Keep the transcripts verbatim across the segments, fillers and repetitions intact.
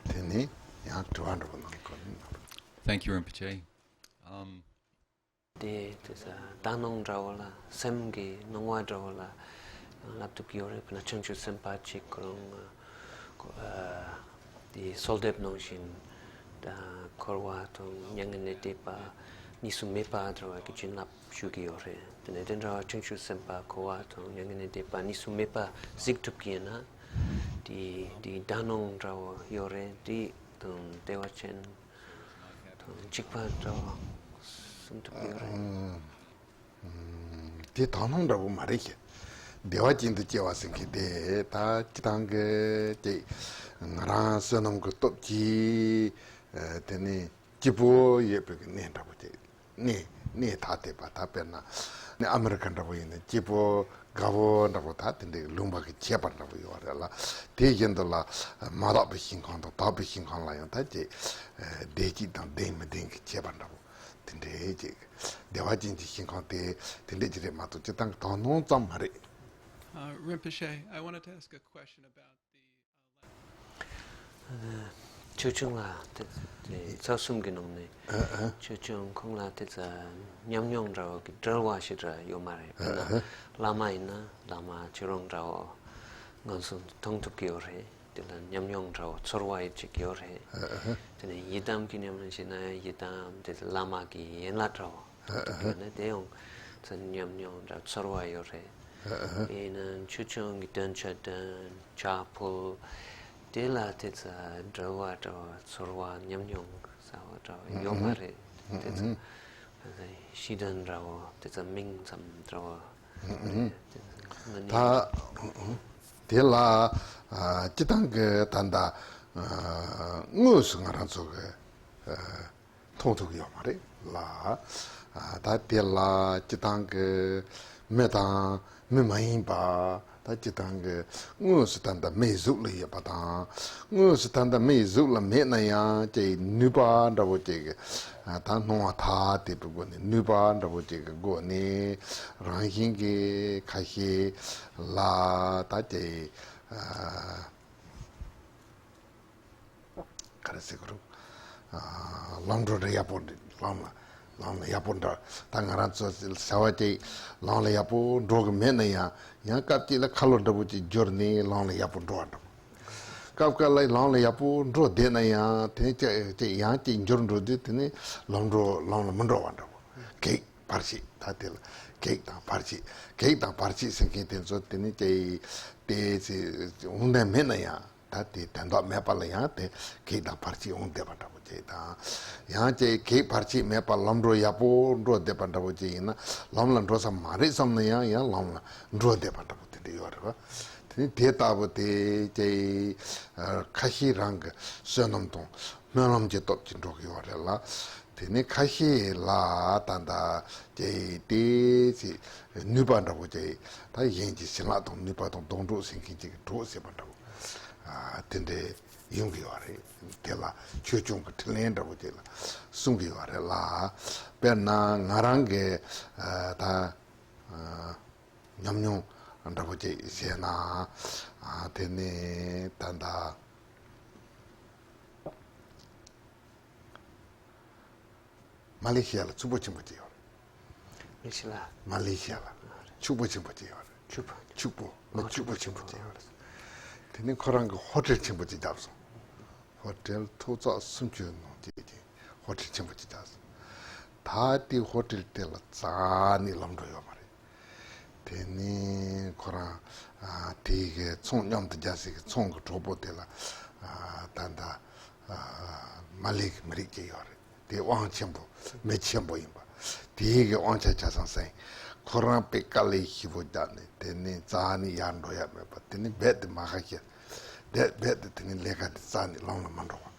དེ་ནས་ཡང་དྲི་བ་འདྲ་པོ་གནང་དགོས་ནི། Thank you, Rinpoche. Um, དེ་དེ་ས་ད་ནང་འདྲ་བོ་ལ་སེམས་ཀྱི་སྣང་བ་འདྲ་བོ་ལ་ཡང་ལབ་ཐུབ་ཀྱི་ཡོད་རེད། དཔེར་ན་བྱང་ཆུབ་སེམས་དཔའ་གཅིག་ཁོ་རང་ཨ་དེ་གསོལ་འདེབས་ནང་བཞིན་ད་འཁོར་བ་དང་མྱ་ངན་ལས་འདས་པ་གཉིས་སུ་མེད་པ་འདྲ་བ་གི་བྱིན་རླབས་ཞུ་གི་ཡོད་རེད། དེ་ནས་དེ་འདྲ་བ་བྱང་ཆུབ་སེམས་དཔའ་འཁོར་བ་དང་མྱ་ངན་ལས་འདས་པ་གཉིས་སུ་མེད་པ་གཟིགས་ཐུབ་ཀྱི་ཡིན་ན་དེ་དེ་ད་ནང་འདྲ་བོ་ཡོད་རེད། དེ་དང་བདེ་བ་ཅན་དང་གཅིག་པ་འདྲ་བ་གསུང་ཐུབ་ཀྱི་ཡོད་རེད། དེ་དག་སྣང་འདྲ་པོ་མ་རེད་ཤག་བདེ་བ་ཅན་དུ་སྐྱེ་བ་ཟེར་མཁན་དེ་ད་སྤྱིར་བཏང་གི་ཅིག་ང་རང་བསོད་ནམས་ཀྱི་སྟོབས་ཀྱིས་ཨ་དེ་ནས་སྐྱིད་པོ་ཡོད་པའི་གནས་འདྲ་པོ་ཅིག་གནས་གནས་ཐ་དད་པ། ད་དཔེར་ན་ནི་ཨ་མི་རི་ཀ་འདྲ་པོ་ཡིན་ན་སྐྱིད་པོ་དགའ་པོ་འདྲ་པོ་ད་དེ་འདྲའི་ལུང་པ་གི་ཁྱད་པར་འདྲ་པོ་ཡོད་རེད་ལ། དེ་བཞིན་དུ་ལ་མ་དག་པའི་ཞིང་ཁམས་དང་དག་པའི་ཞིང་ཁམས་ལ་ཡང་ད་ཅིག་ཨ་བདེ་སྐྱིད་དང་ལྡན་མི་ལྡན་གྱི་ཁྱད་པར་འདྲ་པོ། དེ་འདྲའི་ཅིག་བདེ་བ་ཅན་གྱི་ཞིང་ཁམས་དེ་དེ་འདྲའི་ཅིག་རེད་མ་གཏོགས་སྤྱིར་བཏང་གི་དག་སྣང་ཙམ་མ་རེད། Uh, Rinpoche, I wanted to ask a question about the, uh, ཆོས་སྐྱོང་ལ་དེ་དེ་ཚར་གསུམ་གྱི་ནང་ནས་ཨ་ཨ། ཆོས་སྐྱོང་ཁོང་ལ་དེ་ཚ་ཉམས་མྱོང་འདྲ་བོ་གི་འབྲེལ་བ་ཞིག་འདྲ་ཡོད་མ་རེད། དཔེར་ན་ཨ་ཨ། བླ་མ་ཡིན་ན་བླ་མ་ཁྱེད་རང་འདྲ་བོ་ང་ཚོ་མཐོང་ཐུབ་ཀྱི་ཡོད་རེད། དེ་ལ་ཉམས་མྱོང་འདྲ་བོ་ཚོར་བ་ཡོད་ཅིག་ཡོད་རེད། ཨ་ཨ། དེ་ནས་ཡི་དམ་གྱི་ཉམས་ལེན་བྱས་ན་ཡི་དམ་དེ་བླ་མ་གི་ཡན་ལག་འདྲ་བོ་ཨ་ཨ། ཡོད་ན་དེ་ཡང་ཚོ་ཉམས་མྱོང་འདྲ་ཚོར་བ་ཡོད་རེད། ཨ་ཨ། ཡིན་ན་ཆོས་སྐྱོང་གི་འདོན་ཆ་འདོན་ཕྱག་ཕུལ་དེ་ལ་དེ་ཚ་འབྲེལ་བ་འདྲ་བོ་ཚོར་བ་ཉམས་མྱོང་གསར་བ་འདྲ་བོ་ཡོད་མ་རེད། དེ་ཚ་ཤི་དོན་འདྲ་བོ་དེ་ཚ་མིང་ཙམ་འདྲ་བོ་ད་དེ་ལ་ཨ་སྤྱི་བཏང་གི་ད་ལྟ་ཨ་དངོས་སུ་ང་རང་ཚོ་གི་ཨ་མཐོང་ཐུབ་ཀྱི་ཡོད་མ་རེད་ལ། ཨ་ད་དེ་ལ་སྤྱི་བཏང་གི་མི་དང་མི་མ་ཡིན་པ། ད་སྤྱིར་བཏང་གི་དངོས་སུ་ད་ལྟ་མིའི་གཟུགས་ལ་ཡོད་པ་དང་། དངོས་སུ་ད་ལྟ་མིའི་གཟུགས་ལ་མེད་ན་ཡང་ཅིག་ནུས་པ་འདྲ་བོ་ཅིག་གི་ཨ་ད་སྣང་བ་ཐ་དད་པའི་སྒོ་ནས་ནུས་པ་འདྲ་བོ་ཅིག་གི་སྒོ་ནས་རང་བཞིན་གྱི་ཁ་ཤས་ལ་ད་ཅིག་ཨ། ག་རེ་ཟེར་དགོས་རེད། ཨ་ལམ་འགྲོ་འདྲ་ཡག་པོ་འདྲ་ལམ་ལ་ལམ་ལ་ཡག་པོ་འདྲ། ད་ང་རང་ཚོ་བྱ་བ་ཅིག་ལམ་ལ་ཡག་པོ་འགྲོ་གི་མེད་ན་ཡང་ཡང་སྐབས་ཅིག་ལ་ཁ་ལོ་འདྲ་པོ་ཅིག་འབྱོར་ནས་ལམ་ལ་ཡག་པོ་འགྲོ་བ་འདྲ་པོ། སྐབས་སྐབས་ལ་ལམ་ལ་ཡག་པོ་འགྲོ་བསྡད་ན་ཡང་དེ་ནས་ཅིག་ཅིག་ཡང་ཅིག་འབྱོར་འགྲོ་དུས་དེ་ནས་ལམ་འགྲོ་ལམ་ལ་མི་འགྲོ་བ་འདྲ་པོ། གེགས་བར་ཆད། ད་དེ་ལ་གེགས་དང་བར་ཆད། གེགས་དང་བར་ཆད་ཟེར་མཁན་དེ་ཚོ་དེ་ནི་ཅིག་དེ་ཚེ་འོང་དོན་མེད་ན་ཡང་། ད་དེ་དོན་དག་མེད་པ་ལ་ཡང་དེ་གེགས་དང་བར་ཆད་འོང་བསྡད་པ་འདྲ་པོ་ཅིག་དང་། ཡང་ཅིག་གེགས་བར་ཆད་མེད་པར་ལམ་འགྲོ་ཡག་པོ་འགྲོ་བསྡད་པ་འདྲ་པོ་ཅིག་ཡིན་ན་ལམ་ལ་འགྲོ་ས་མ་རེད་བསམ་ན་ཡང་ཡང་ལམ་ལ་འགྲོ་བསྡད་པ་འདྲ་པོ་དེ་འདྲ་ཡོད་རེད་བ། དེ་ནི་དེ་ལྟ་བུ་དེ་ཅིག་ཁ་ཤས་རང་གི་བསོད་ནམས་དང་སྨོན་ལམ་གྱི་སྟོབས་ཀྱིས་འགྲོ་གི་ཡོད་རེད་ལ། དེ་ནི་ཁ་ཤས་ལ་ད་ལྟ་ཅིག་དེ་ཅིག་ནུས་པ་འདྲ་པོ་ཅིག་ད་གཞན་གྱི་བྱིན་རླབས་དང་ནུས་པ་དང་སྡོང་གྲོགས་ཟེར་མཁན་ཅིག་གི་གྲོགས་ཟེར་བ་འདྲ་པོ་ཨ་དེ་འདྲའི་ཡོང་གི་ཡོད་རེད། དེ་ལ་ཆོས་སྐྱོང་གི་ཕྲིན་ལས་འདྲ་པོ་ཅིག་ལ་གསུང་གི་ཡོད་རེད་ལ། དཔེར་ན་ང་རང་གི་ཨ་ད་ཨ་ཉམས་མྱོང་འདྲ་པོ་ཅིག་བཤད་ན་ཨ་དེ་ནི་ད་ལྟ་མ་ལེ་ཤི་ཡ་ལ་ཕྱུག་པོ་ཆེན་པོ་ཅིག་ཡོད་རེད། མི་ཤི་ལ། མ་ལེ་ཤི་ཡ་ལ་ཕྱུག་པོ་ཆེན་པོ་ཅིག་ཡོད་རེད། ཕྱུག་པོ། ཕྱུག་པོ། མི་ཕྱུག་པོ་ཆེན་པོ་ཅིག་ཡོད་རེད། དེ་ནི་ཁོ་རང་གི་ཧོ་ཊེལ་ཆེན་པོ་ཅིག་བརྒྱབ་སོང་། ཧོ་ཊེལ་ཐོག་བརྩེགས་སུམ་ཅུ་ནང་བཅས་ཀྱི་ཧོ་ཊེལ་ཆེན་པོ་ཅིག་བརྒྱབ་སོང་། ད་དེ་ཧོ་ཊེལ་དེ་ལ་རྩ་ནས་ལམ་འགྲོ་ཡོད་མ་རེད། དེ་ནས་ཁོ་རང་ཨ་དེའི་གི་ཚོང་མཉམ་དུ་རྒྱག་སའི་གི་ཚོང་གི་གྲོགས་པོ་དེ་ལ་ཨ་ད་ལྟ་ཨ་མ་ལེ་གི་མི་རིགས་ཅིག་ཡོད་རེད། དེ་དབང་ཆེན་པོ་མི་ཆེན་པོ་ཡིན་པ། དེའི་གི་དབང་ཆ་ཆ་ཚང་ཟིན། ཁོ་རང་དཔེ་དཀའ་ལས་ཞེ་པོ་བརྒྱབ་ནས་དེ་ནས་རྩ་ནས་ཡར་འགྲོ་ཡ་མེད་པ། དེ་ནས་རྦད་དེ་མ་ཁ་ཤས་རྦད་རྦད་དེ་དེ་ནས་ལས་ཀ་དེ་རྩ་ནས་ལམ་ལ་མ་འགྲོ་བ།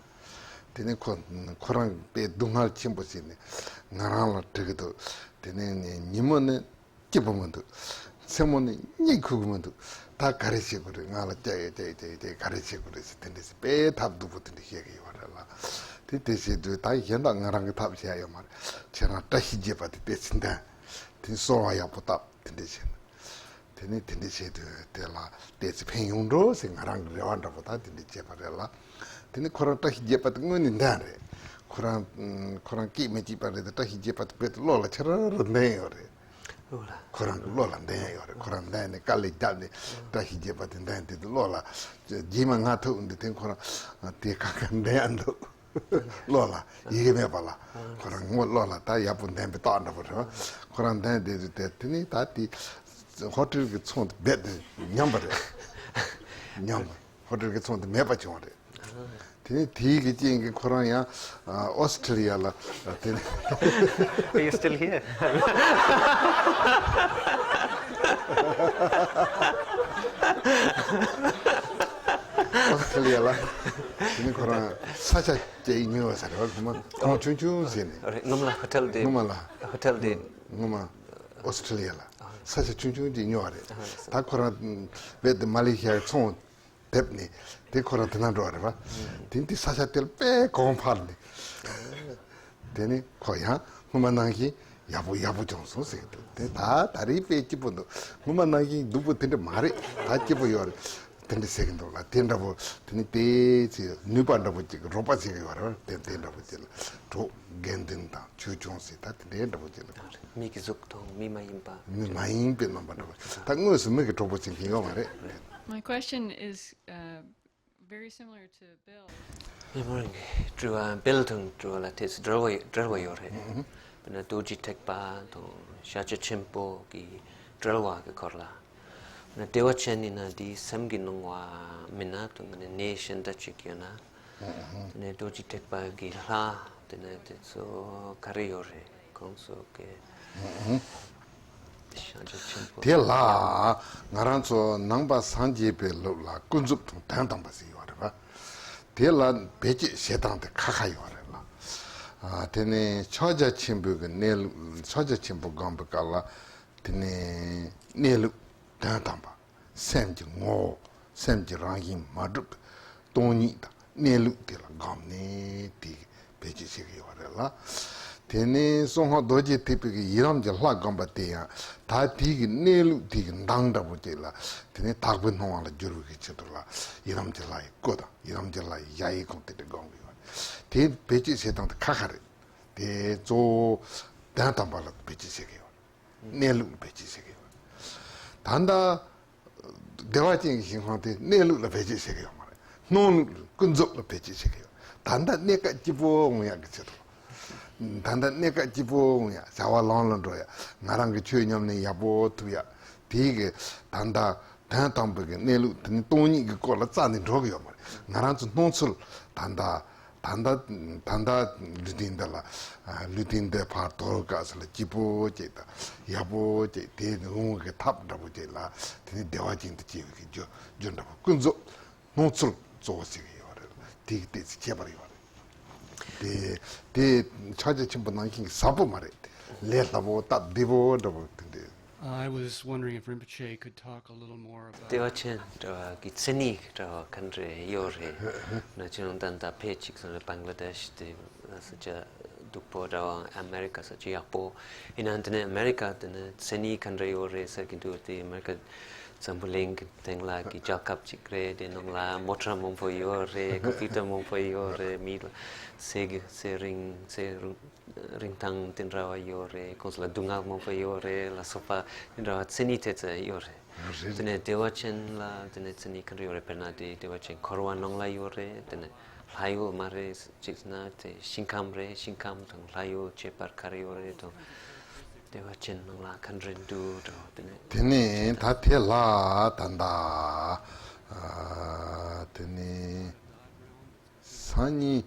དེ་ནས་ཁོ་ཁོ་རང་དཔེ་སྡུག་བསྔལ་ཆེན་པོ་བྱས་ནས་ང་རང་ལ་དྲི་གི་འདུག་དེ་ནས་ཉིན་མོ་ནི་སྐྱིད་པོ་མི་འདུག་མཚན་མོ་ནི་གཉིད་ཁུག་གི་མི་འདུག་ད་ག་རེ་བྱེད་དགོས་རེད། ང་ལ་སྐྱག་ཡོད་སྐྱག་ཡོད་སྐྱག་ཡོད་སྐྱག་ཡོད་ག་རེ་བྱེད་དགོས་རེད་ཟེར་དེ་འདྲ་ཟེར་དཔེ་ཐབས་སྡུག་པོ་དེ་འདྲ་བཤད་གི་ཡོད་རེད་ལ། དེ་དེ་བྱེད་དུས་ད་གཞན་དག་ང་རང་གི་ཐབས་བྱེད་ཡ་ཡོད་མ་རེད། ཁྱེད་རང་བཀྲ་ཤིས་བརྗོད་པ་དེ་ཏོག་ཙམ་འདོན། དེ་གསོལ་བ་ཡག་པོ་བཏབ། དེ་འདྲ་བྱས་ན། དེ་ནས་དེ་འདྲ་བྱས་དུས་དེ་ལ་ཏོག་ཙམ་ཕན་ཡོང་འགྲོ་ཟེར་ང་རང་གི་རེ་བ་འདྲ་པོ་ད་དེ་འདྲ་བྱས་པ་རེད་ལ། དེ་ནི་ཁོ་རང་བཀྲ་ཤིས་བརྒྱད་པ་དེ་དངོས་གནས་འདོན་རེད། ཁོ་རང་ཁོ་རང་སྐད་མི་གཅིག་པ་རེད་དེ། བཀྲ་ཤིས་བརྒྱད་པ་དེ་བོད་དུ་བློ་ལ་ཁྱེར་ར་ར་འདོན་ཡོད་རེད། ཁོ་རང་གི་བློ་ལ་འདོན་ཡོད་རེད། ཁོ་རང་འདོན་ནས་དཀའ་ལས་བརྒྱབ་ནས་བཀྲ་ཤིས་བརྒྱད་པ་དེ་འདོན་དེ་དུས་བློ་ལ་རྗེས་མ་ང་ཐུག་འདི་དེ་ཁོ་རང་དེ་གང་ག་འདོན་ཡ་འདུག་བློ་ལ་ཡི་གེ་མེད་པ་ལ་ཁོ་རང་ངོ་བློ་ལ་ད་ཡག་པོ་འདོན་པའི་རྟགས་འདྲ་པོ་རེད། ཁོ་རང་འདོན་དེ་དུས་དེ་དེ་ནི་ད་དེ་ཧོ་ཊེལ་གྱི་ཚོང་དེ་རྦད་དེ་ཉམས་པ་རེད། ཉམས་པ། ཧོ་ཊེལ་གྱི་ཚོང་དེ་མེད་པ་བྱུང་བ་རེད། དེ་ནས་དེའི་གི་རྐྱེན་གྱིས་ཁོ་རང་ཡང་ཨ་ཨོ་སི་ཁྲི་ལི་ཡ་ལ་དེ་ནས། Are you still here? ཨོ་སི་ཁྲི་ལི་ཡ་ལ་དེ་ནས་ཁོ་རང་ས་ཆ་སྐྱེལ་ཉོས་ས་རེད་བ། ཁོ་མ་གྲོང་ཆུང་ཆུང་ཟེར་ནས། རེད། སྔོན་མ་ལ་ཧོ་ཊེལ་དེ། སྔོན་མ་ལ། ཧོ་ཊེལ་དེ། སྔོན་མ་ཨོ་སི་ཁྲི་ལི་ཡ་ལ་ས་ཆ་ཆུང་ཆུང་ཅིག་ཉོས་པ་རེད། ད་ཁོ་རང་རྦད་དེ་མ་ལེ་ཤི་ཡའི་ཚོང་དེབ་ནས་དེ་ཁོ་རང་དེ་ན་འགྲོ་བ་རེད་པ། དེ་དེ་ས་ཆ་དེར་དཔེ་གོང་འཕར་ནས། དེ་ནས་ཁོ་ཡང་སྔོན་མ་ནང་བཞིན་ཡག་པོ་ཡག་པོ་བྱུང་སོང་ཟེར་གི་འདུག་དེ་ད་ད་རེས་དཔེ་སྐྱིད་པོ་འདུག་སྔོན་མ་ནང་བཞིན་སྡུག་པོ་དེ་འདྲ་མ་རེད། ད་སྐྱིད་པོ་ཡོད་རེད། དེ་འདྲ་ཟེར་གི་འདུག་ལ། དེ་འདྲ་པོ་དེ་ནི་དེའི་ཚེ་ནུས་པ་འདྲ་པོ་ཅིག་རོགས་པ་བྱེད་གི་ཡོད་རེད། དེ་དེ་འདྲ་པོ་ཅིག་ལ་གྲོགས་དགེ་འདུན་དང་ཆོས་སྐྱོང་ཟེར། ད་དེ་འདྲ་འདྲ་པོ་ཅིག་ལ། མི་གི་གཟུགས་དང་མི་མ་ཡིན་པ། མི་མ་ཡིན་པའི་རྣམ་པ་འདྲ་པོ། ད་དངོས་སུ་མི་གི་གྲོགས་པོ་བྱེད་མཁན་ཡོད་མ་རེད། My question is, uh, very similar to Bill. ཡང་མ་རིང་གི་དྲི་བ། བིལ་དང་དྲི་བ་ལ་དེ་ཚོ་འབྲེལ་བ་འབྲེལ་བ་ཡོད་རེད། དཔེར་ན་རྡོ་རྗེ་ཐེག་པ་དང་ཤཱཀྱ་ཆེན་པོ་གི་འབྲེལ་བ་གི་སྐོར་ལ། དཔེར་ན་བདེ་བ་ཅན་ཡིན་ན་དེའི་སེམས་ཀྱི་སྣང་བ་མིན་ན་དང་ནི་གནས་གཞན་དག་ཅིག་ཡོད་ན། དེ་ནས་རྡོ་རྗེ་ཐེག་པ་གི་ལྷ་དེ་ནས་དེ་ཚོ་ག་རེ་ཡོད་རེད། ཁོང་ཚོ་གི་ཤཱཀྱ་ཆེན་པོ། དེ་ལ་ང་རང་ཚོ་ནང་པ་སངས་རྒྱས་པའི་ལུགས་ལ་ཀུན་རྫོབ་དང་དོན་དམ་པ་ཟེར་ཡོད་རེད་པ། དེ་ལ་བེད་སྤྱོད་བྱེད་སྟངས་དེ་ཁ་ཁ་ཡོད་རེད་ལ། ཨ་དེ་ནས་ཕྱག་རྒྱ་ཆེན་པོའི་གི་གནས་ལུགས། ཕྱག་རྒྱ་ཆེན་པོ་སྒོམ་པའི་སྐབས་ལ་དེ་ནས་གནས་ལུགས་དོན་དམ་པ། སེམས་ཀྱི་ངོ་བོ། སེམས་ཀྱི་རང་བཞིན་མ་གྲུབ་པའི་སྟོང་ཉིད་དང་གནས་ལུགས་དེ་ལ་སྒོམ་ནས་དེ་བེད་སྤྱོད་བྱེད་ཀྱི་ཡོད་རེད་ལ། དེ་ནས་གསང་སྔགས་རྡོ་རྗེ་ཐེག་པའི་གི་ཡི་དམ་གྱི་ལྷ་སྒོམ་པ་དེ་ཡང་ད་དེ་གི་གནས་ལུགས་དེ་གི་མདངས་འདྲ་པོ་ཅིག་ལ། དེ་ནས་དག་པའི་སྣང་བ་ལ་བསྒྱུར་བའི་གི་ཆེད་དུ་ལ་ཡི་དམ་གྱི་ལྷ་ཡི་སྐུ་དང་ཡི་དམ་གྱི་ལྷ་ཡི་ཞལ་ཡི་གོང་དེ་འདྲ་སྒོམ་གི་ཡོད་རེད། དེ་བེད་སྤྱོད་བྱེད་སྟངས་དེ་ཁ་ཁ་རེད། དེ་གཙོ་བོ་དོན་དམ་པ་ལ་བེད་སྤྱོད་བྱེད་ཀྱི་ཡོད་རེད། གནས་ལུགས་ལ་བེད་སྤྱོད་བྱེད་ཀྱི་ཡོད་རེད། ད་ལྟ་བདེ་བ་ཅན་གྱི་ཞིང་ཁམས་དེ་གནས་ལུགས་ལ་བེད་སྤྱོད་བྱེད་ཀྱི་ཡོད་མ་རེད། སྣང་ལུགས་ཀུན་རྫོབ་ལ་བེད་སྤྱོད་བྱེད་ཀྱི་ཡོད། ད་ལྟ་གནས་སྐབས་སྐྱིད་པོ་འོང་ཡག་གི་ཆེད་དུ། ད་ལྟ་གནས་སྐབས་སྐྱིད་པོ་འོང་ཡག། བྱ་བ་ལམ་ལ་འགྲོ་ཡག། ང་རང་གི་ཆོས་ཉམས་ལེན་ཡག་པོ་ཐུབ་ཡག། དེའི་གི་ད་ལྟ་དོན་དམ་པའི་གི་གནས་ལུགས་དེ་ནི་སྟོང་ཉིད་ཀྱི་སྐོར་ལ་རྩ་ནས་འགྲོ་གི་ཡོད་མ་རེད། ང་རང་ཚོ་སྣང་ཚུལ་ད་ལྟ། ད་ལྟ་ད་ལྟ་ལུས་རྟེན་འདི་ལ། ཨ་ལུས་རྟེན་འདི་ཕར་དོར་སྐབས་སུ་ལ་སྐྱིད་པོ་ཅིག་དང་ཡག་པོ་ཅིག་དེ་འོང་གི་ཐབས་འདྲ་པོ་ཅིག་ལ། དེ་ནི་བདེ་བ་ཅན་དུ་སྐྱེ་བའི་གི་རྒྱུ་རྒྱུ་འདྲ་པོ་ཀུན་རྫོབ་སྣང་ཚུལ་གཙོ་བོ་བྱེད་ཀྱི་ཡོད་རེད། དེ་གི་ཏོག་ཙམ་ཁྱད་པར་ཡོད་རེད། དེ་དེ་ཕྱག་རྒྱ་ཆེན་པོ་ནང་བཞིན་གྱི་ཟབ་པོ་མ་རེད། ལས་སླ་པོ་སྟབས་བདེ་པོ་འདྲ་པོ་དེ་འདྲ། I was wondering if Rinpoche could talk a little more about བདེ་བ་ཅན་འདྲ་བ་གི་མཚན་ཉིད་འདྲ་བ་ག་འདྲ་ཡོད་རེད། ན་ཅི་ནང་ད་ད་ཕལ་ཆེར་སོང་ན་བང་ལ་དེཤ་དེ་ས་ཆ་སྡུག་པོ་འདྲ་བ། ཨ་མེ་རི་ཀ་ས་ཆ་ཡག་པོ་ཡིན་ན། དེ་ནས་ཨ་མེ་རི་ཀ་དེ་ནས་མཚན་ཉིད་ག་འདྲ་ཡོད་རེད་ཟེར་གྱི་འདུག་དེ་ཨ་མེ་རི་ཀ་འཛམ་བུ་གླིང་གི་སྟེང་ལ་གི་རྒྱལ་ཁབ་ཅིག་རེད། དེ་ནང་ལ་མོ་ཊ་མང་པོ་ཡོད་རེད། ཀམ་པུ་ཊར་མང་པོ་ཡོད་རེད། མི་ལ་ཟས་གི་ཟས་རིན་ཟས་རུ་རིན་ཐང་དེ་འདྲ་བ་ཡོད་རེད། ཁོང་ཚོ་ལ་སྡུག་བསྔལ་མང་པོ་ཡོད་རེད་ལ་སོགས་པ་དེ་འདྲ་བ་མཚན་ཉིད་དེ་ཚོ་ཡོད་རེད། རེད། དེ་ནས་བདེ་བ་ཅན་ལ་དེ་ནས་མཚན་ཉིད་ག་འདྲ་ཡོད་རེད། དཔེར་ན་དེ་བདེ་བ་ཅན་འཁོར་བ་ནང་ལ་ཡོད་རེད། དེ་ནས་ལྷ་ཡུལ་མ་རེད། གཅིག་ན་དེ་ཞིང་ཁམས་རེད། ཞིང་ཁམས་དང་ལྷ་ཡུལ་ཁྱད་པར་ག་རེ་ཡོད་རེད་དང་། བདེ་བ་ཅན་ནང་ལ་ག་འདྲ་འདུག་དང་། དེ་ནས་དེ་ནས་ད་དེ་ལ་ད་ལྟ་ཨ་དེ་ནས། སང་ཉིན་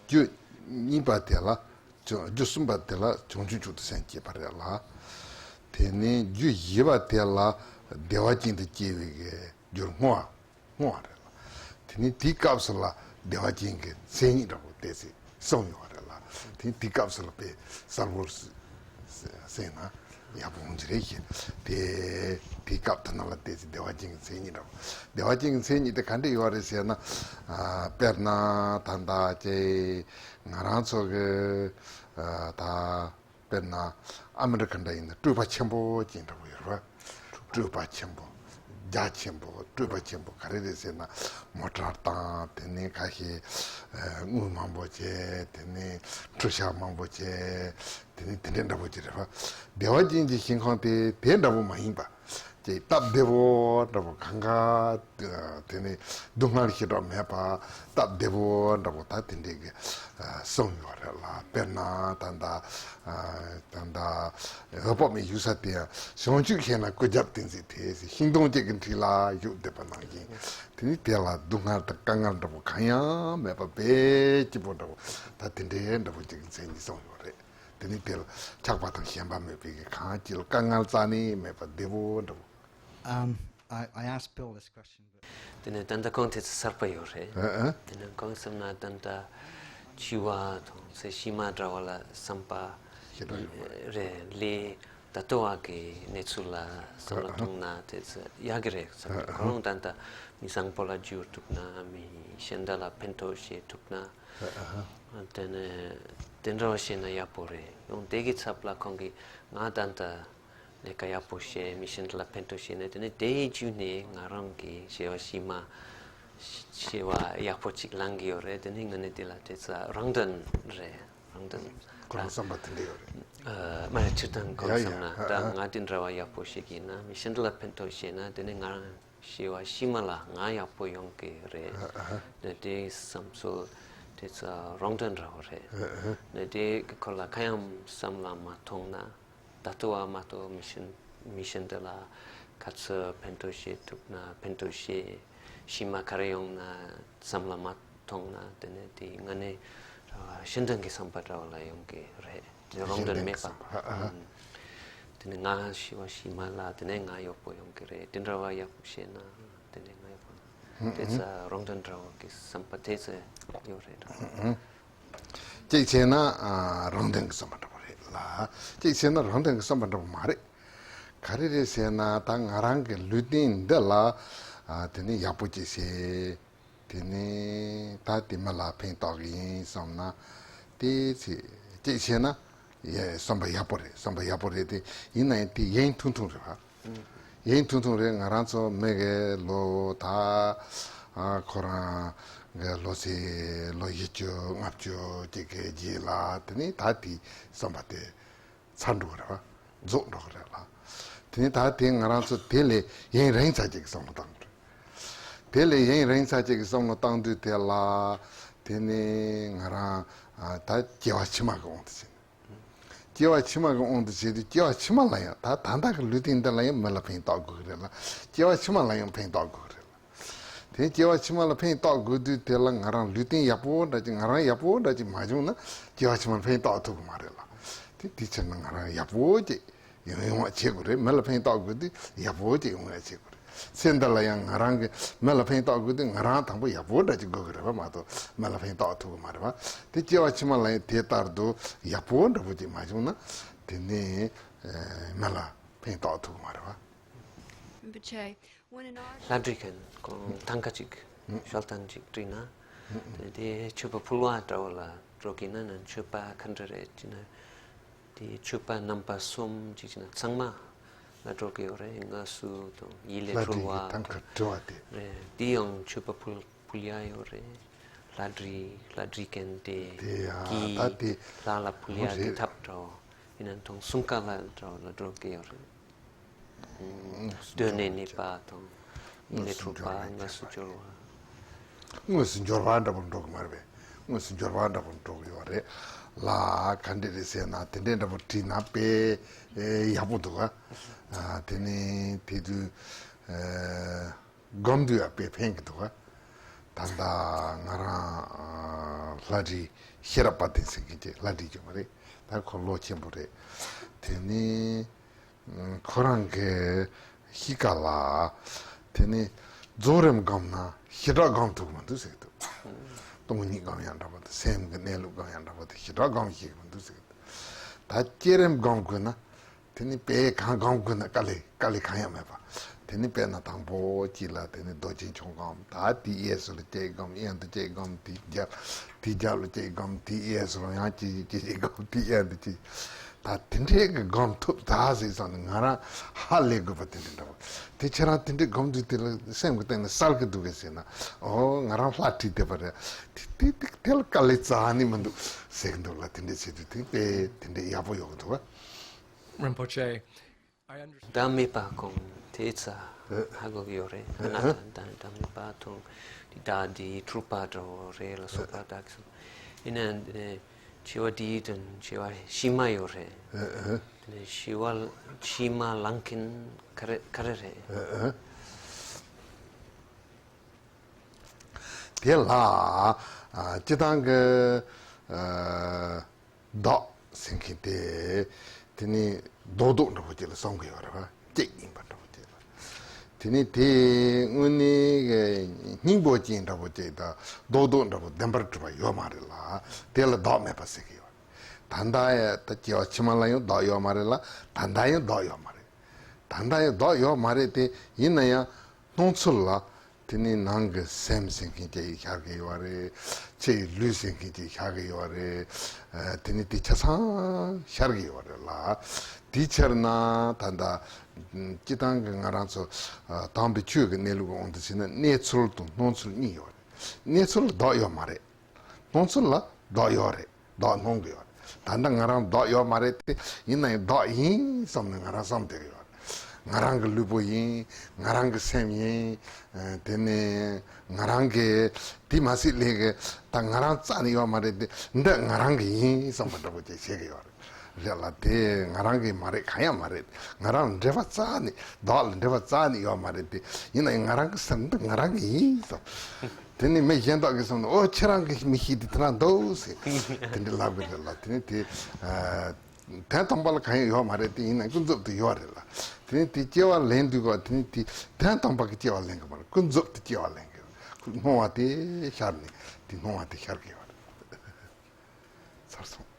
རྒྱུ་གཉིས་པ་དེ་ལ་བྱང་། རྒྱུ་གསུམ་པ་དེ་ལ་བྱང་ཆུབ་མཆོག་ཏུ་སེམས་བསྐྱེད་པ་རེད་ལ། དེ་ནས་རྒྱུ་བཞི་པ་དེ་ལ་བདེ་བ་ཅན་དུ་སྐྱེ་བའི་གི་རྒྱུར་བསྔོ་བ། བསྔོ་བ་རེད་ལ། དེ་ནས་དེའི་སྐབས་སུ་ལ་བདེ་བ་ཅན་གྱི་མཚན་ཉིད་འདྲ་པོ་དེ་ཚེ་གསུངས་ཡོད་རེད་ལ། དེ་ནས་དེའི་སྐབས་སུ་ལ་དཔེ་གསལ་པོར་གསན་ན། ཡག་པོ་འོང་གི་རེད་ཤག་དེ་དེའི་སྐབས་དེ་ནང་ལ་བལྟས་ཚེ་བདེ་བ་ཅན་གྱི་མཚན་ཉིད་འདྲ་བོ། བདེ་བ་ཅན་གྱི་མཚན་ཉིད་དེ་ག་འདྲ་ཡོད་རེད་ཟེར་ན། ཨ་དཔེར་ན་ད་ལྟ་ཅེ་ང་རང་ཚོ་གི་ཨ་ད་དཔེར་ན་ཨ་མི་རི་ཀ་འདྲ་ཡིན་ན་སྤྲུལ་པ་ཆེན་པོ་ཅན་འདྲ་བོ་ཡོད་རེད་པ། སྤྲུལ་པ་ཆེན་པོ། རྒྱ་ཆེན་པོ་སྤྲོས་པ་ཆེན་པོ་ག་རེ་རེད་ཟེར་ན། མོ་ཊ་བཏང་། དེ་ནས་ཁ་ཤས་དངུལ་མང་པོ་བྱས། དེ་ནས་འཕྲུལ་ཆས་མང་པོ་བྱས། དེ་ནས་དེ་འདྲ་འདྲ་པོ་ཅིག་རེད་པ། བདེ་བ་ཅན་གྱི་ཞིང་ཁམས་དེ་དེ་འདྲ་པོ་མ་ཡིན་པ། ཅིག་སྟབས་བདེ་པོ་འདྲ་པོ། གང་ག་དེ་ནས་སྡུག་བསྔལ་ཞེ་དྲག་མེད་པ། སྟབས་བདེ་པོ་འདྲ་པོ་ད་དེ་འདྲས་ཀྱི་གསུངས་ཡོད་རེད་ལ། དཔེར་ན་ད་ལྟ་ད་ལྟ་འོད་དཔག་མེད་བཞུགས་ས་དེ་ཡང་བྱང་ཆུབ་ཤེས་ན་སྐུ་རྒྱབ་བསྟན་འཛིན་དེ་ཤིང་སྡོང་གཅིག་གི་འཁྲིས་ལ་བཞུགས་བསྡད་པ་ནང་བཞིན། དེ་ནི་དེ་ལ་སྡུག་བསྔལ་དང་དཀའ་ངལ་འདྲ་པོ་གང་ཡང་མེད་པ་དཔེ་སྐྱིད་པོ་འདྲ་པོ། ད་དེ་འདྲའི་འདྲ་པོ་ཅིག་གི་མཚན་ཉིད་གསུངས་ཡོད་རེད། དེ་ནི་དེ་ལ་ཆགས་པ་དང་ཞེན་པ་མེད་པའི་གི། གང་ཅི་ལ་དཀའ་ངལ་རྩ་ནས་མེད་པ་བདེ་པོ་འདྲ་པོ། Um, I, I asked Bill this question, but དེ་ནས་ད་ལྟ་ཁོང་དེ་ཚོ་གསར་པ་ཡོད་རེད། ཨ་ཨ། དེ་ནས་ཁོང་བསམ་ན་ད་ལྟ་འཆི་བ་དང་ཚེ་ཕྱི་མ་འདྲ་བ་ལ་བསམ་པ་ཞེ་དྲག་ཡོད་པ་རེད། ལས་ད་ལྟ་བ་གི་གནས་ཚུལ་ལ་བསམ་བློ་ཨ་ཨ། གཏོང་ན་དེ་ཚོ་ཡག་གི་རེད་བསམ་གི། ཨ་ཨ། ཁོ་རང་ད་ལྟ་མི་བཟང་པོ་ལ་འགྱུར་ཐུབ་ན། མི་གཞན་དག་ལ་ཕན་ཐོགས་བྱེད་ཐུབ་ན། ཨ་ཨ། དེ་ནས་དེ་འདྲ་བ་བྱས་ན་ཡག་པོ་རེད། ཡང་དེ་གི་ཚབ་ལ་ཁོང་གིས་ང་ད་ལྟ་ལས་ཀ་ཡག་པོ་བྱས། མི་གཞན་དག་ལ་ཕན་ཐོགས་བྱས་ནས། དེ་ནས་དེའི་བརྒྱུད་ནས་ང་རང་གི་བྱ་བ་ཕྱི་མ་བྱ་བ་ཡག་པོ་ཅིག་ལེན་གི་ཡོད་རེད། དེ་ནས་ང་ནི་དེ་ལ་དེ་ཚོ་རང་དོན་རེད། རང་དོན། ཁོ་རང་བསམ་པ་དེ་འདྲ་ཡོད་རེད། ཨ། མ་རེད། སྤྱིར་བཏང་ཁོང་ཡ་བསམ་ན། ཡ། ད་ཨ་ཨ། ང་དེ་འདྲ་བ་ཡག་པོ་ཞིག་ཡིན་ན་མི་གཞན་དག་ལ་ཕན་ཐོགས་བྱས་ན། དེ་ནས་ང་རང་བྱ་བ་ཕྱི་མ་ལ་ང་ཡག་པོ་ཡོང་གི་རེད། ཨ་ཨ། ནས་དེའི་བསམ་ཚུལ་དེ་ཚོ་རང་དོན་འདྲ་བོ་རེད། ཨ་ཨ། ནས་དེ་གི་སྐོར་ལ་གང་ཡང་བསམ་བློ་མ་ཐོངས་ན། ད་ལྟ་བ་མ་གཏོགས་མི་གཞན་མི་གཞན་དག་ལ་ག་ཚོད་ཕན་ཐོགས་བྱེད་ཐུབ་ན་ཕན་ཐོགས་བྱེད། ཕྱི་མ་ག་རེ་ཡོང་ན་བསམ་བློ་མ་ཐོངས་ན། དེ་ནས་དེ་ང་ནི་གཞན་དོན་གྱི་བསམ་པ་འདྲ་བ་ལ་ཡོང་གི་རེད། དེ་རང་དོན་མེད་པ། གཞན་དོན་གྱི་བསམ་པ། ཨ་ཨ། ཨུམ། དེ་ནས་ང་བྱ་བ་ཕྱི་མ་ལ་དེ་ནས་ང་ཡག་པོ་ཡོང་གི་རེད། དེ་འདྲ་བ་ཡག་པོ་བྱས་ན་དེ་ནས་ང་ཡག་པོ། ཨུམ། དེ་ཚོ་རང་དོན་འདྲ་བ་གི་བསམ་པ་དེ་ཚོ་ཡོད་རེད། ཨུམ། གཅིག་བྱས་ན་ཨ་རང་དོན་གྱི་བསམ་པ་འདྲ་པོ་རེད་ལ། གཅིག་བྱས་ན་རང་དོན་གྱི་བསམ་པ་འདྲ་པོ་མ་རེད། ག་རེ་རེད་ཟེར་ན། ད་ང་རང་གི་ལུས་རྟེན་འདི་ལ་ཨ་དེ་ནས་ཡག་པོ་ཅིག་བྱེད། དེ་ནས་ད་དེ་མི་ལ་ཕན་ཐོགས་ཀྱི་ཡིན་བསམ་ན། དེ་ཚེ་གཅིག་བྱས་ན་ཡ་བསམ་པ་ཡག་པོ་རེད། བསམ་པ་ཡག་པོ་རེད་དེ། ཡིན་ན་ཡང་དེ་ཡིན་ཐུང་ཐུང་རེད་པ། ཡིན་ཐུང་ཐུང་རེད། ང་རང་ཚོ་མི་གི་ལོ་ད་ཨ་ཁོ་རང་གི་ལོ་ཚད་ལོ་བཞི་བཅུ་ལྔ་བཅུ་ཅིག་གི་རྗེས་ལ་དེ་ནས་ད་དེ་བསམ་པ་དེ་ཚར་འགྲོ་གི་རེད་པ། རྫོགས་འགྲོ་གི་རེད་ལ། དེ་ནས་ད་དེ་ང་རང་ཚོ་དེ་ལས་ཡུན་རིང་ཙམ་ཅིག་གི་བསམ་བློ་བཏང་དགོས་རེད། དེ་ལས་ཡུན་རིང་ཙམ་ཅིག་གི་བསམ་བློ་བཏང་དུས་དེ་ལ་དེ་ནས་ང་རང་ཨ་ད་སྐྱེ་བ་ཕྱི་མ་གི་དབང་དུ་བྱས་ནས། སྐྱེ་བ་ཕྱི་མ་གི་དབང་དུ་བྱས་ཏེ་སྐྱེ་བ་ཕྱི་མ་ལ་ཡང་ད་ད་ལྟ་གི་ལུས་རྟེན་འདི་ལ་ཡང་མི་ལ་ཕན་ཐོགས་དགོས་ཀྱི་རེད་ལ། སྐྱེ་བ་ཕྱི་མ་ལ་ཡང་ཕན་ཐོགས་དགོས་ཀྱི་རེད་ལ། དེ་སྐྱེ་བ་ཕྱི་མ་ལ་ཕན་ཐོགས་དགོས་དུས་དེ་ལ་ང་རང་ལུས་རྟེན་ཡག་པོ་འདྲ་ཅིག་ང་རང་ཡག་པོ་འདྲ་ཅིག་མ་བྱུང་ན་སྐྱེ་བ་ཕྱི་མ་ལ་ཕན་ཐོགས་ཐུབ་ཀྱི་མ་རེད་ལ། དེ་དེ་ཕྱིར་ན་ང་རང་ཡག་པོ་ཅིག་ཡོང་ཡོང་བ་བྱེད་དགོས་རེད། མི་ལ་ཕན་ཐོགས་དགོས་དུས་ཡག་པོ་ཅིག་ཡོང་བ་བྱེད་དགོས་རེད། ཚེ་འདི་ལ་ཡང་ང་རང་གི་མི་ལ་ཕན་ཐོགས་དགོས་དུས་ང་རང་དང་པོ་ཡག་པོ་འདྲ་ཅིག་དགོས་ཀྱི་རེད་པ་མ་གཏོགས་མི་ལ་ཕན་ཐོགས་ཐུབ་ཀྱི་མ་རེད་པ། དེ་སྐྱེ་བ་ཕྱི་མ་ལ་ཡང་དེ་ལྟར་དུ་ཡག་པོ་འདྲ་པོ་ཅིག་མ་བྱུང་ན་དེ་ནས་མི་ལ་ཕན་ཐོགས་ཐུབ་ཀྱི་མ་རེད་པ། ཨིན་པ་ཆེ། ལྷ་བྲིས་མཁན་ཁོང་ཐང་ཀ་ཅིག་ཞལ་ཐང་ཅིག་བྲིས་ན། དེ་དེ་མཆོད་པ་ཕུལ་བ་འདྲ་བོ་ལ་འགྲོ་གི་ན་ན། མཆོད་པ་ག་འདྲ་རེད་ཅེ་ན། དེ་མཆོད་པ་རྣམ་པ་གསུམ་ཅིག་ཅེ་ན་ཚང་མ་ལ་འགྲོ་གི་ཡོད་རེད། དངོས་སུ་དང་ཡིད་ལས་ལྷ་འཕྲོ་བྲིས་ཀྱི་ཐང་ཀ་བྲི་བ་དེ། རེད། དེ་ཡང་མཆོད་པ་ཕུལ་ཕུལ་ཡ་ཡོད་རེད། ལྷ་བྲིས་ལྷ་བྲིས་མཁན་དེ་དེ་ཡ་གི་ད་དེ་ལྷ་ལ་ཕུལ་ཡ་དེ་ཐབས་འདྲ་བོ་ཡིན་ན་དང་གསུམ་ཀ་ལ་འདྲ་བོ་ལ་འགྲོ་གི་ཡོད་རེད། དངོས་སུ་སྡོད་གནས་གནས་པ་དང་། ཡིད་ལས་འཕྲོ་བ། དངོས་སུ་འབྱོར་བ་འདྲ་པོ་འགྲོ་གི་མ་རེད་པས། དངོས་སུ་འབྱོར་བ་འདྲ་པོ་འགྲོ་གི་ཡོད་རེད་ལ། ག་འདྲ་རེད་ཟེར་ན་དེ་འདྲས་འདྲ་པོ་བྲིས་ན་དཔེ་ཡག་པོ་འདུག་ག། དེ་ནས་དེ་དུས་སྒོམ་དུས་ཡང་དཔེ་ཕན་གི་འདུག་ག། ད་ལྟ་ང་རང་ལྷ་བྲིས་ཤེས་རབ་དཔལ་ལྡན་ཟེར་མཁན་གྱི་ལྷ་བྲིས་ཀྱི་མ་རེད། ད་ཁོ་ལོ་ཆེན་པོ་རེད། དེ་ནས། ཁོ་རང་གི་གཤིས་ཀ་ལ་དེ་ནས་རྫོགས་རིམ་སྒོམ་ན་ཞི་དྲག་སྒོམ་ཐུབ་མི་འདུག་ཟེར་གི་འདུག། སྟོང་ཉིད་སྒོམ་ཡང་འདྲ་པོ་དང་སེམས་ཀྱི་གནས་ལུགས་སྒོམ་ཡང་འདྲ་པོ་དང་ཞི་དྲག་སྒོམ་ཤེས་ཀྱི་མི་འདུག་ཟེར་གི་འདུག། ད་བསྐྱེད་རིམ་སྒོམ་དགོས་ན་དེ་ནས་དཔེ་གང་སྒོམ་དགོས་ན་དཀའ་ལས་དཀའ་ལས་གང་ཡང་མེད་པ། དེ་ནས་དཔེར་ན་དང་པོ་གཅིག་ལ་དེ་ནས་རྡོ་རྗེ་འཆང་སྒོམ། ད་དེའི་གཡས་སུ་ལ་ཅིག་སྒོམ། གཡོན་དུ་ཅིག་སྒོམ། དེའི་རྒྱབ་དེའི་རྒྱབ་ལ་ཅིག་སྒོམ། དེའི་གཡས་སུ་ལ་ཡང་ཅིག་ཅིག་ཅིག་སྒོམ། དེའི་གཡོན་དུ་ཅིག། ད་དེ་འདྲའི་གི་སྒོམ་ཐུབ་ད་ཟེར་ཙང་ནི་ང་རང་ཧ་ལས་དགོས་པ་དེ་འདྲ་འདྲ་བོ། དེ་ཁྱེད་རང་དེ་འདྲའི་སྒོམ་དུས་དེ་ལ་སེམས་ཀྱི་སྟེང་ནས་གསལ་གི་འདུག་གས་ཟེར་ན། ཨོ་ང་རང་ལྷ་ཁྲིད་བསྡད་པ་རེད། དེ་དེ་དེ་དེ་ལ་དཀའ་ལས་རྩ་ནས་མི་འདུག་ཟེར་གི་འདུག་ལ། དེ་འདྲ་བྱེད་དུས་དེ་དཔེ་དེ་འདྲ་ཡག་པོ་ཡོང་གི་འདུག་བ། Rinpoche, I understand. བདག་མེད་པ་ཀུན་དེ་ཙ་ཧ་གོ་གི་ཡོད་རེད། ཨ་ན་ད་ད་བདག་མེད་པ་ཐུང་དེ་ད་དེ་འཁྲུག་པ་འདྲ་བོ་རེད་ལ་སོགས་པ་ད་གི་སོང་། ཡིན་ན་འདི་ནས་བྱེ་བ་འདིའི་དོན་བྱེ་བ་ཕྱི་མ་ཡོད་རེད། ཨ་ཨ། དེ་ནས་ཕྱི་བ་ཕྱི་མ་ལང་མཁན་ག་རེ་ག་རེ་རེད། ཨ་ཨ། དེ་ལ་ཨ་སྤྱི་བཏང་གི་ཨ་བདག་ཟེར་མཁན་དེ་དེ་ནི་རྡོག་རྡོག་འདྲ་པོ་ཅིག་ལ་བསམ་གི་ཡོད་རེད་བ། གཅིག་ཡིན་པ་འདྲ་པོ་ཅིག་ལ། དེ་ནི་དེ་དངོས་གནས་སྙིང་པོ་ཅན་འདྲ་པོ་ཅིག་དང་རྡོག་རྡོག་འདྲ་པོ་བདེན་པར་གྲུབ་པ་ཡོད་མ་རེད་ལ། དེ་ལ་བདག་མེད་པ་ཟེར་གི་ཡོད་རེད། ད་ལྟ་ཡང་ད་སྐྱེ་བ་ཕྱི་མ་ལ་ཡང་བདག་ཡོད་མ་རེད་ལ། ད་ལྟ་ཡང་བདག་ཡོད་མ་རེད། ད་ལྟ་ཡང་བདག་ཡོད་མ་རེད་དེ། ཡིན་ན་ཡང་སྣང་ཚུལ་ལ་དེ་ནི་ནང་གི་སེམས་ཟེར་མཁན་ཅིག་ཤར་གི་ཡོད་རེད། ཕྱིའི་ལུས་ཟེར་མཁན་ཅིག་ཤར་གི་ཡོད་རེད། ཨ་དེ་ནི་དེ་ཆ་ཚང་ཤར་གི་ཡོད་རེད་ལ། དེའི་ཕྱིར་ན་ད་ལྟ་སྤྱི་བཏང་གི་ང་རང་ཚོ་ཨ་དམ་པའི་ཆོས་ཀྱི་གནས་ལུགས་ཀྱི་དབང་དུ་བྱས་ན་གནས་ཚུལ་དང་སྣང་ཚུལ་གཉིས་ཡོད་རེད། གནས་ཚུལ་ལ་བདག་ཡོད་མ་རེད། སྣང་ཚུལ་ལ་བདག་ཡོད་རེད། བདག་སྣང་གི་ཡོད་རེད། ད་ལྟ་ང་རང་བདག་ཡོད་མ་རེད་དེ། ཡིན་ན་ཡང་བདག་ཡིན་བསམ་ནས་ང་རང་བསམ་བསྡད་ཀྱི་ཡོད་རེད། ང་རང་གི་ལུས་པོ་ཡིན། ང་རང་གི་སེམས་ཡིན། ཨ་དེ་ནས་ང་རང་གི་དེ་མ་ཟད་ལས་ཀྱི་ད་ང་རང་རྩ་ནས་ཡོད་མ་རེད་དེ། འདི་ང་རང་གི་ཡིན་བསམ་པ་འདྲ་པོ་ཅིག་བྱེད་ཀྱི་ཡོད་རེད། རེད་ལ། དེ་ང་རང་གི་མ་རེད། གང་ཡང་མ་རེད། ང་རང་འབྲེལ་བ་རྩ་ནས་བདག་ལ་འབྲེལ་བ་རྩ་ནས་ཡོད་མ་རེད་དེ། ཡིན་ན་ཡང་ང་རང་གི་སེམས་འདི་ང་རང་གི་ཡིན་བསམ། དེ་ནི་མི་གཞན་དག་གིས་བསམ་ན། ཨོ་ཁྱེད་རང་གི་མི་ཤེས་དེ་དེ་རང་འདུག་ཟེར། དེ་འདྲ་ལབ་གི་རེད་ལ། དེ་ནི་དེ་ཨ་དོན་དམ་པ་ལ་གང་ཡང་ཡོད་མ་རེད་དེ། ཡིན་ན་ཀུན་རྫོབ་ཏུ་ཡོད་རེད་ལ། དེ་ནི་དེ་སྐྱེ་བ་ལེན་དུས་ག་དེ་ནི་དེ་དོན་དམ་པ་གི་སྐྱེ་བ་ལེན་གི་མ་རེད། ཀུན་རྫོབ་ཏུ་སྐྱེ་བ་ལེན་གི་རེད། སྣང་བ་དེ་ཤར་ནས་དེ་སྣང་བ་དེ་ཤར་གི་ཡོད་རེད། ཚར་སོང་།